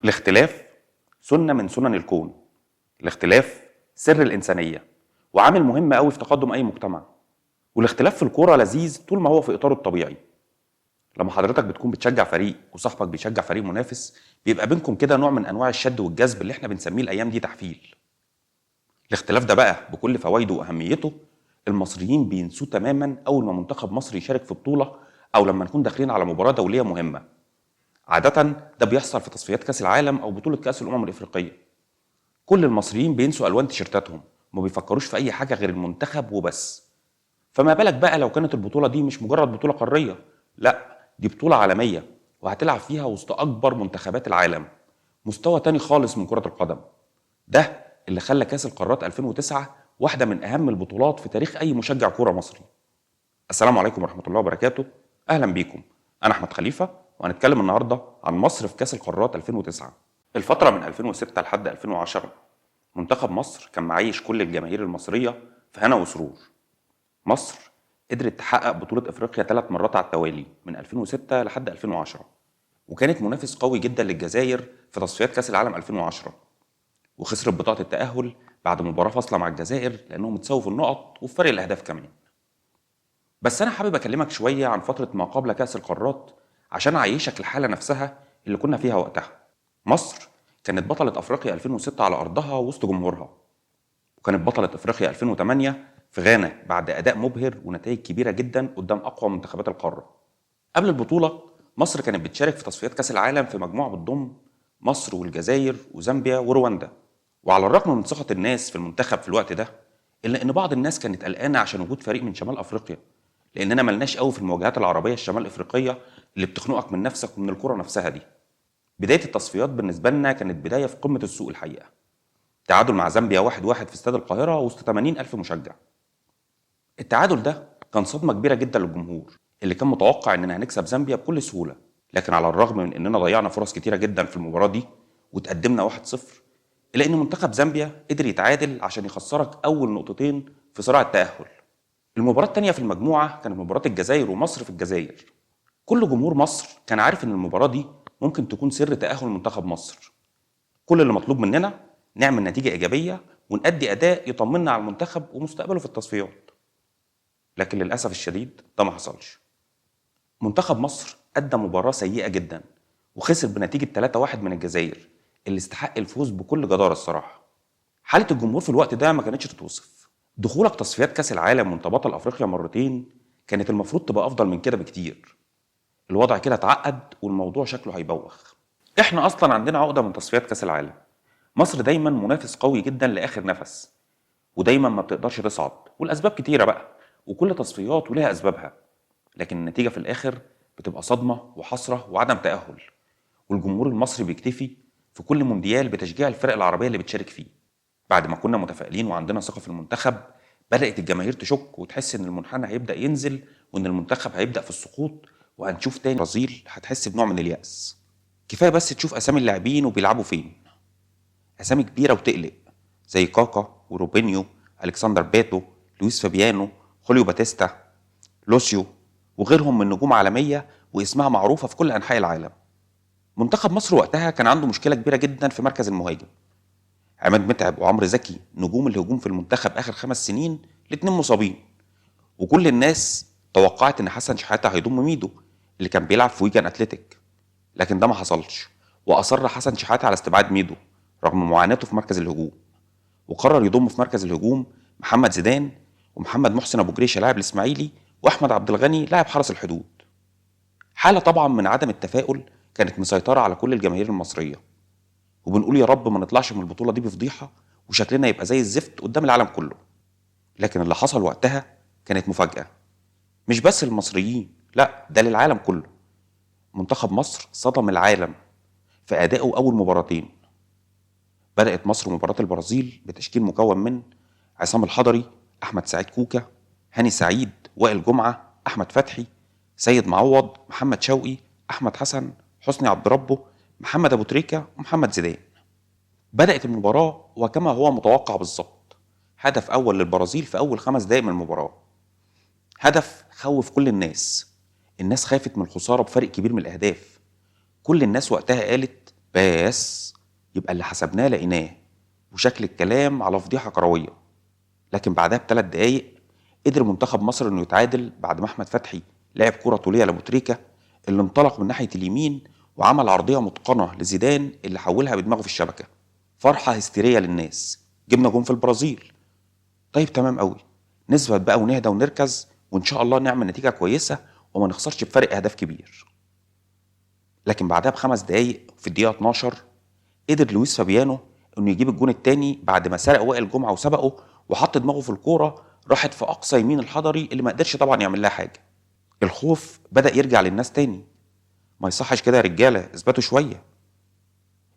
الاختلاف سنة من سنن الكون. الاختلاف سر الإنسانية وعامل مهم قوي في تقدم أي مجتمع. والاختلاف في الكورة لذيذ طول ما هو في إطاره الطبيعي. لما حضرتك بتكون بتشجع فريق وصاحبك بيشجع فريق منافس، بيبقى بينكم كده نوع من أنواع الشد والجذب اللي احنا بنسميه الأيام دي تحفيل. الاختلاف ده بقى بكل فوائده وأهميته المصريين بينسوه تماما أول ما منتخب مصر يشارك في بطولة أو لما نكون داخلين على مباراة دولية مهمة. عادة ده بيحصل في تصفيات كأس العالم أو بطولة كأس الأمم الإفريقية. كل المصريين بينسوا ألوان تيشيرتاتهم وما بيفكروش في أي حاجة غير المنتخب وبس. فما بالك بقى لو كانت البطولة دي مش مجرد بطولة قارية، لا دي بطولة عالمية وهتلعب فيها وسط أكبر منتخبات العالم، مستوى تاني خالص من كرة القدم. ده اللي خلى كأس القارات 2009 واحدة من أهم البطولات في تاريخ أي مشجع كورة مصري. السلام عليكم ورحمة الله وبركاته، أهلا بيكم، أنا أحمد خليفة وهنتكلم النهاردة عن مصر في كأس القارات 2009. الفترة من 2006 لحد 2010 منتخب مصر كان معايش كل الجماهير المصرية في هنا وسرور. مصر قدرت تحقق بطولة أفريقيا 3 مرات على التوالي من 2006 لحد 2010، وكانت منافس قوي جدا للجزائر في تصفيات كأس العالم 2010، وخسرت بطاقة التأهل بعد مباراة فاصلة مع الجزائر لأنهم اتساووا في النقط وفي فرق الأهداف كمان. بس أنا حابب أكلمك شوية عن فترة ما قبل كأس القارات عشان أعيشك الحالة نفسها اللي كنا فيها وقتها. مصر كانت بطلة أفريقيا 2006 على أرضها وسط جمهورها، وكانت بطلة أفريقيا 2008 في غانا بعد أداء مبهر ونتائج كبيرة جدا قدام أقوى منتخبات القارة. قبل البطولة مصر كانت بتشارك في تصفيات كأس العالم في مجموعة بتضم مصر والجزائر وزامبيا ورواندا. وعلى الرغم من ثقة الناس في المنتخب في الوقت ده، إلا إن بعض الناس كانت قلقانة عشان وجود فريق من شمال أفريقيا، لأننا ملناش قوي في المواجهات العربية الشمال أفريقية اللي بتخنقك من نفسك ومن الكرة نفسها دي. بداية التصفيات بالنسبة لنا كانت بداية في قمة السوق الحقيقة. تعادل مع زامبيا 1-1 في استاد القاهرة وسط 80,000 مشجع. التعادل ده كان صدمة كبيرة جدا للجمهور اللي كان متوقع إننا هنكسب زامبيا بكل سهولة، لكن على الرغم من إننا ضيعنا فرص كتيرة جدا في المباراة دي وتقدمنا 1-0، إلا إن منتخب زامبيا قدر يتعادل عشان يخسرك أول نقطتين في صراع التأهل. المباراة الثانية في المجموعة كانت مباراة الجزائر ومصر في الجزائر. كل جمهور مصر كان عارف إن المباراة دي ممكن تكون سر تأهل منتخب مصر. كل اللي مطلوب مننا نعمل نتيجة إيجابية ونأدي أداء يطمنا على المنتخب ومستقبله في التصفيات. لكن للأسف الشديد ده ما حصلش. منتخب مصر أدى مباراة سيئة جدا وخسر بنتيجة 3-1 من الجزائر اللي استحق الفوز بكل جدارة الصراحة. حالة الجمهور في الوقت ده ما كانتش تتوصف. دخولك تصفيات كأس العالم وانت بطل أفريقيا مرتين كانت المفروض تبقى أفضل من كده بكتير. الوضع كده اتعقد والموضوع شكله هيبوخ. احنا أصلا عندنا عقدة من تصفيات كأس العالم. مصر دايما منافس قوي جدا لآخر نفس، ودايما ما بتقدرش تصعد، والأسباب كتيرة بقى وكل تصفيات ولها أسبابها، لكن النتيجة في الآخر بتبقى صدمة وحسرة وعدم تأهل. والجمهور المصري بيكتفي في كل مونديال بتشجيع الفرق العربية اللي بتشارك فيه. بعد ما كنا متفائلين وعندنا ثقة في المنتخب، بدأت الجماهير تشك وتحس إن المنحنى هيبدأ ينزل وإن المنتخب هيبدأ في السقوط وهنشوف تاني برازيل. هتحس بنوع من اليأس. كفاية بس تشوف أسامي اللاعبين وبيلعبوا فين. أسامي كبيرة وتقلق زي كاكا وروبينيو، ألكسندر باتو، لويس فابيانو، خوليو باتيستا، لوسيو وغيرهم من نجوم عالمية واسمها معروفة في كل أنحاء العالم. منتخب مصر وقتها كان عنده مشكلة كبيرة جدا في مركز المهاجم. عماد متعب وعمرو زكي نجوم الهجوم في المنتخب آخر 5 سنين الاتنين مصابين، وكل الناس توقعت إن حسن شحاتة هيضم ميدو اللي كان بيلعب في ويجن أتلتيك، لكن ده ما حصلش، وأصر حسن شحاتة على استبعاد ميدو رغم معاناته في مركز الهجوم، وقرر يضم في مركز الهجوم محمد زيدان ومحمد محسن أبو جريشة لاعب الإسماعيلي وأحمد عبد الغني لاعب حرس الحدود. حالة طبعا من عدم التفاؤل كانت مسيطرة على كل الجماهير المصرية، وبنقول يا رب ما نطلعش من البطولة دي بفضيحة وشكلنا يبقى زي الزفت قدام العالم كله. لكن اللي حصل وقتها كانت مفاجأة مش بس للمصريين، لا ده للعالم كله. منتخب مصر صدم العالم في أدائه أول مباراتين. بدأت مصر مباراة البرازيل بتشكيل مكون من عصام الحضري، أحمد سعيد كوكا، هاني سعيد، وائل جمعة، أحمد فتحي، سيد معوض، محمد شوقي، أحمد حسن، حسني عبد ربه، محمد أبو تريكة، ومحمد زيدان. بدأت المباراة وكما هو متوقع بالظبط، هدف أول للبرازيل في أول 5 دقايق من المباراة. هدف خوف كل الناس. الناس خافت من الخسارة بفرق كبير من الأهداف. كل الناس وقتها قالت بس يبقى اللي حسبناه لقيناه، وشكل الكلام على فضيحة كروية. لكن بعدها ب3 دقايق قدر منتخب مصر انه يتعادل بعد ما احمد فتحي لعب كرة طولية لابو تريكة اللي انطلق من ناحية اليمين وعمل عرضية متقنة لزيدان اللي حولها بدماغه في الشبكة. فرحة هستيرية للناس، جبنا جون في البرازيل. طيب تمام قوي، نثبت بقى ونهدى ونركز وان شاء الله نعمل نتيجة كويسة وما نخسرش بفرق اهداف كبير. لكن بعدها ب5 دقايق في الدقيقة 12 قدر لويس فابيانو انه يجيب الجون الثاني بعد ما سرق وائل جمعة وسبقه وحط دماغه في الكورة، راحت في اقصى يمين الحضري اللي ما قدرش طبعا يعمل لها حاجة. الخوف بدأ يرجع للناس تاني، ما يصحش كده يا رجالة، اثبتوا شوية.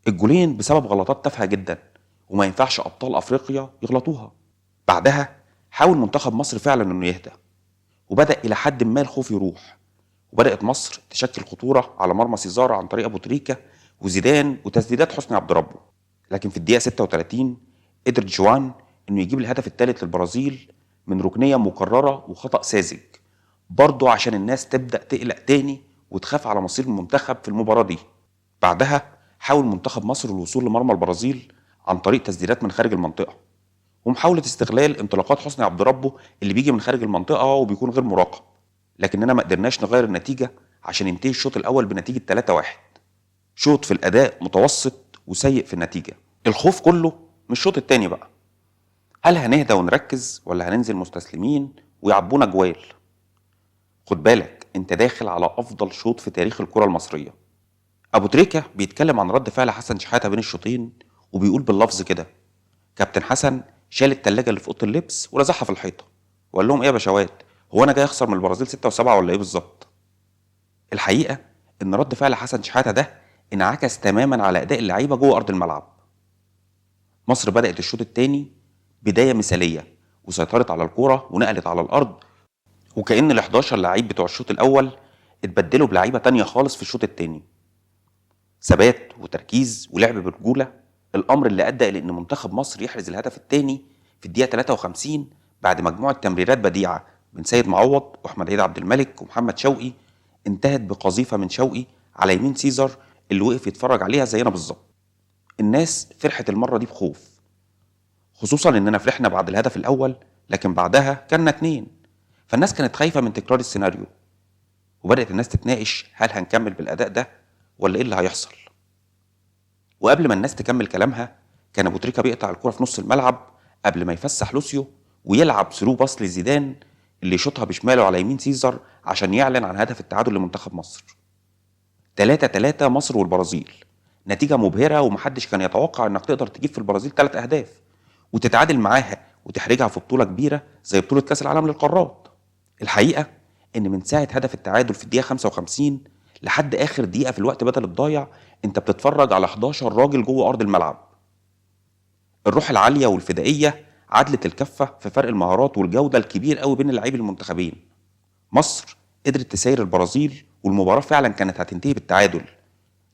الجولين بسبب غلطات تافهة جدا وما ينفعش ابطال افريقيا يغلطوها. بعدها حاول منتخب مصر فعلا انه يهدى، وبدأ الى حد ما الخوف يروح، وبدأت مصر تشكل خطورة على مرمى سيزار عن طريق ابو تريكة وزيدان وتسديدات حسني عبد ربه. لكن في الدقيقة 36 قدر جوان انه يجيب الهدف الثالث للبرازيل من ركنية مكررة وخطأ ساذج، برضه عشان الناس تبدأ تقلق تاني وتخاف على مصير المنتخب في المباراة دي. بعدها حاول منتخب مصر الوصول لمرمى البرازيل عن طريق تسديدات من خارج المنطقة ومحاولة استغلال انطلاقات حسني عبد ربه اللي بيجي من خارج المنطقة وبيكون غير مراقب، لكننا ما قدرناش نغير النتيجة عشان ينتهي الشوط الأول بنتيجة 3-1. شوط في الأداء متوسط وسيء في النتيجة. الخوف كله من الشوط التاني بقى، هل هنهدى ونركز ولا هننزل مستسلمين ويعبونا جوال؟ خد بالك انت داخل على أفضل شوط في تاريخ الكرة المصرية. أبو تريكة بيتكلم عن رد فعل حسن شحاتة بين الشوطين وبيقول باللفظ كده: كابتن حسن شال التلاجة اللي في أوضة اللبس ولزعها في الحيطة وقال لهم إيه يا بشوات، هو أنا جاي أخسر من البرازيل 6 و7 ولا إيه بالظبط؟ الحقيقة إن رد فعل حسن شحاتة ده انعكس تماما على أداء اللعيبة جوه أرض الملعب. مصر بدأت الشوط الثاني بداية مثالية وسيطرت على الكورة ونقلت على الأرض، وكأن ال 11 لعيب بتوع الشوط الأول اتبدلوا بلعيبة تانية خالص في الشوط الثاني. ثبات وتركيز ولعب برجولة، الأمر اللي أدى إلى إن منتخب مصر يحرز الهدف الثاني في الدقيقة 53 بعد مجموعة تمريرات بديعة من سيد معوض وأحمد عيد عبد الملك ومحمد شوقي، انتهت بقذيفة من شوقي على يمين سيزر اللي وقف يتفرج عليها زينا بالظبط. الناس فرحت المرة دي بخوف، خصوصا إننا فرحنا بعد الهدف الأول لكن بعدها كنا 2، فالناس كانت خايفة من تكرار السيناريو، وبدأت الناس تتناقش هل هنكمل بالأداء ده ولا إيه اللي هيحصل. وقبل ما الناس تكمل كلامها كان أبو تريكة بيقطع الكرة في نص الملعب قبل ما يفسح لوسيو ويلعب through pass لزيدان اللي يشوطها بشماله على يمين سيزر عشان يعلن عن هدف التعادل لمنتخب مصر. 3-3 مصر والبرازيل، نتيجة مبهرة ومحدش كان يتوقع انك تقدر تجيب في البرازيل 3 أهداف وتتعادل معاها وتحرجها في بطولة كبيرة زي بطولة كأس العالم للقارات. الحقيقة ان من ساعة هدف التعادل في الدقيقة 55 لحد آخر دقيقة في الوقت بدل الضايع انت بتتفرج على 11 راجل جوه أرض الملعب. الروح العالية والفدائية عدلت الكفة في فرق المهارات والجودة الكبير قوي بين اللاعبين المنتخبين. مصر قدرت تسير البرازيل والمباراة فعلا كانت هتنتهي بالتعادل،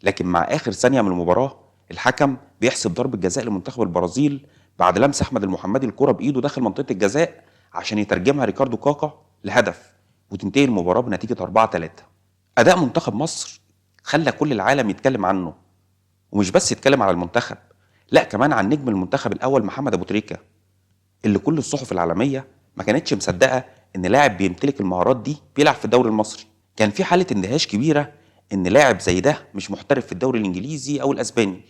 لكن مع آخر ثانية من المباراة الحكم بيحسب ضربة جزاء لمنتخب البرازيل بعد لمس أحمد المحمدي الكرة بإيده داخل منطقة الجزاء عشان يترجمها ريكاردو كاكا لهدف وتنتهي المباراة بنتيجة 4-3. أداء منتخب مصر خلى كل العالم يتكلم عنه، ومش بس يتكلم على المنتخب، لا كمان عن نجم المنتخب الأول محمد أبو تريكة اللي كل الصحف العالمية ما كانتش مصدقة إن لاعب بيمتلك المهارات دي بيلعب في الدوري المصري. كان في حالة اندهاش كبيرة إن لاعب زي ده مش محترف في الدوري الإنجليزي أو الأسباني.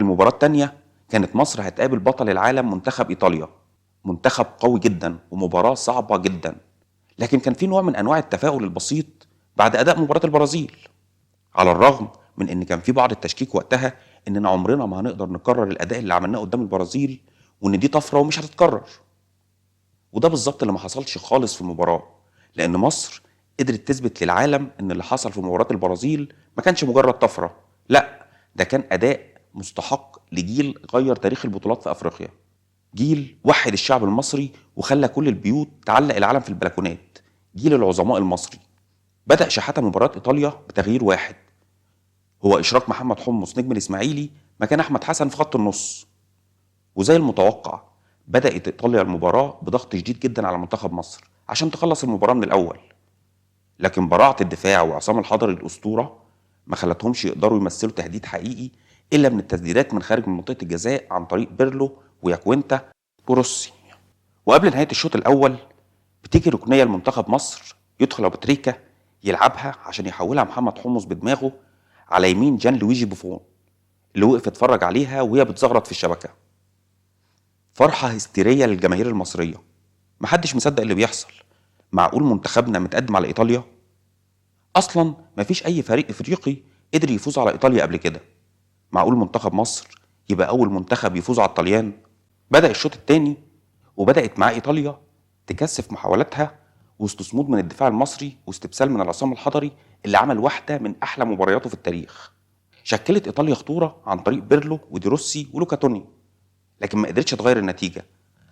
المباراة الثانية كانت مصر هتقابل بطل العالم منتخب إيطاليا، منتخب قوي جدا ومباراة صعبة جدا، لكن كان في نوع من أنواع التفاؤل البسيط بعد أداء مباراة البرازيل، على الرغم من إن كان في بعض التشكيك وقتها إننا عمرنا ما هنقدر نكرر الأداء اللي عملناه قدام البرازيل وإن دي طفرة ومش هتتكرر. وده بالظبط اللي ما حصلش خالص في المباراة، لأن مصر قدرت تثبت للعالم إن اللي حصل في مباراة البرازيل ما كانش مجرد طفرة، لا ده كان أداء مستحق لجيل غير تاريخ البطولات في أفريقيا، جيل وحد الشعب المصري وخلى كل البيوت تعلق العالم في البلكونات، جيل العظماء المصري. بدأ شحاتة مباراة إيطاليا بتغيير واحد، هو إشراك محمد حمص نجم الإسماعيلي مكان أحمد حسن في خط النص. وزي المتوقع بدأت إيطاليا المباراة بضغط شديد جدا على منتخب مصر عشان تخلص المباراة من الأول، لكن براعة الدفاع وعصام الحضري الأسطورة ما خلتهمش يقدروا يمثلوا تهديد حقيقي الا من التسديدات من خارج منطقة الجزاء عن طريق بيرلو وياكوينتا وروسي. وقبل نهاية الشوط الاول بتيجي ركنيه لمنتخب مصر، يدخل ابو تريكه يلعبها عشان يحولها محمد حمص بدماغه على يمين جان لويجي بوفون اللي وقف اتفرج عليها وهي بتزغرط في الشبكة. فرحه هستيريه للجماهير المصرية، محدش مصدق اللي بيحصل. معقول منتخبنا متقدم على ايطاليا؟ اصلا مفيش اي فريق افريقي قدر يفوز على ايطاليا قبل كده. معقول منتخب مصر يبقى اول منتخب يفوز على الطليان؟ بدأ الشوط الثاني وبدأت معاه ايطاليا تكثف محاولاتها وسط صمود من الدفاع المصري واستبسال من العصام الحضري اللي عمل واحدة من احلى مبارياته في التاريخ. شكلت ايطاليا خطورة عن طريق بيرلو وديروسي ولوكا توني، لكن ما قدرتش تغير النتيجة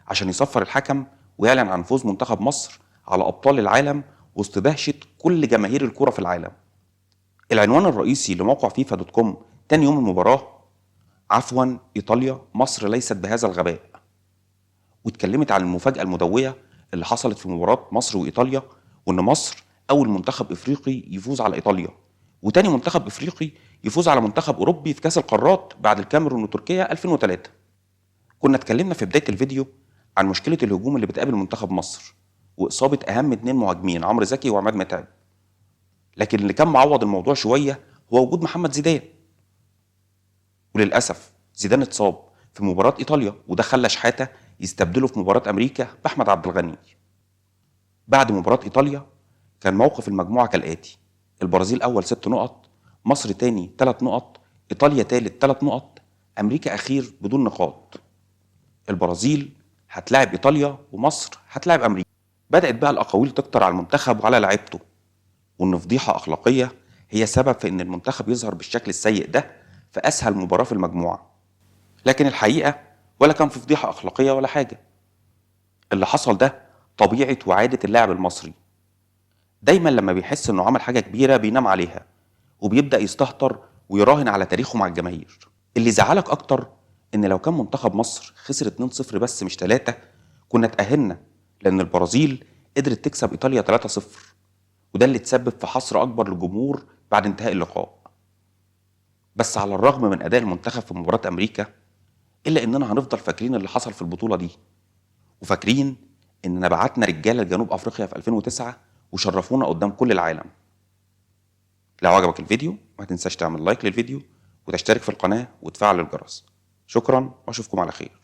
عشان يصفر الحكم ويعلن عن فوز منتخب مصر على ابطال العالم وسط دهشة كل جماهير الكره في العالم. العنوان الرئيسي لموقع فيفا dot com تاني يوم المباراة: عفوا ايطاليا، مصر ليست بهذا الغباء. واتكلمت عن المفاجاة المدويه اللي حصلت في مباراة مصر وايطاليا، وان مصر اول منتخب افريقي يفوز على ايطاليا، وتاني منتخب افريقي يفوز على منتخب اوروبي في كاس القارات بعد الكاميرون وتركيا 2003. كنا اتكلمنا في بداية الفيديو عن مشكلة الهجوم اللي بتقابل منتخب مصر واصابه اهم 2 مهاجمين عمرو زكي وعماد متعب، لكن اللي كان معوض الموضوع شوية هو وجود محمد زيدان. وللاسف زيدان اتصاب في مباراة ايطاليا، وده خلى شحاته يستبدله في مباراة امريكا باحمد عبد الغني. بعد مباراة ايطاليا كان موقف المجموعة كالاتي: البرازيل اول 6 نقط، مصر تاني 3 نقط، ايطاليا تالت 3 نقط، امريكا اخير بدون نقاط. البرازيل هتلاعب ايطاليا ومصر هتلاعب امريكا. بدات بقى الاقاويل تكتر على المنتخب وعلى لعيبته، وان فضيحة اخلاقية هي سبب في ان المنتخب يظهر بالشكل السيء ده في اسهل مباراة في المجموعة. لكن الحقيقة ولا كان في فضيحة اخلاقية ولا حاجة. اللي حصل ده طبيعة وعاده اللاعب المصري، دايما لما بيحس انه عمل حاجة كبيرة بينام عليها وبيبدا يستهتر ويراهن على تاريخه مع الجماهير. اللي زعلك اكتر ان لو كان منتخب مصر خسر 2-0 بس مش 3 كنا اتأهلنا، لان البرازيل قدرت تكسب ايطاليا 3-0، وده اللي تسبب في حصر اكبر للجمهور بعد انتهاء اللقاء. بس على الرغم من اداء المنتخب في مباراة امريكا، الا اننا هنفضل فاكرين اللي حصل في البطولة دي، وفاكرين اننا بعتنا رجاله لجنوب افريقيا في 2009 وشرفونا قدام كل العالم. لو عجبك الفيديو ما تنساش تعمل لايك للفيديو وتشترك في القناة وتفعل الجرس. شكرا واشوفكم على خير.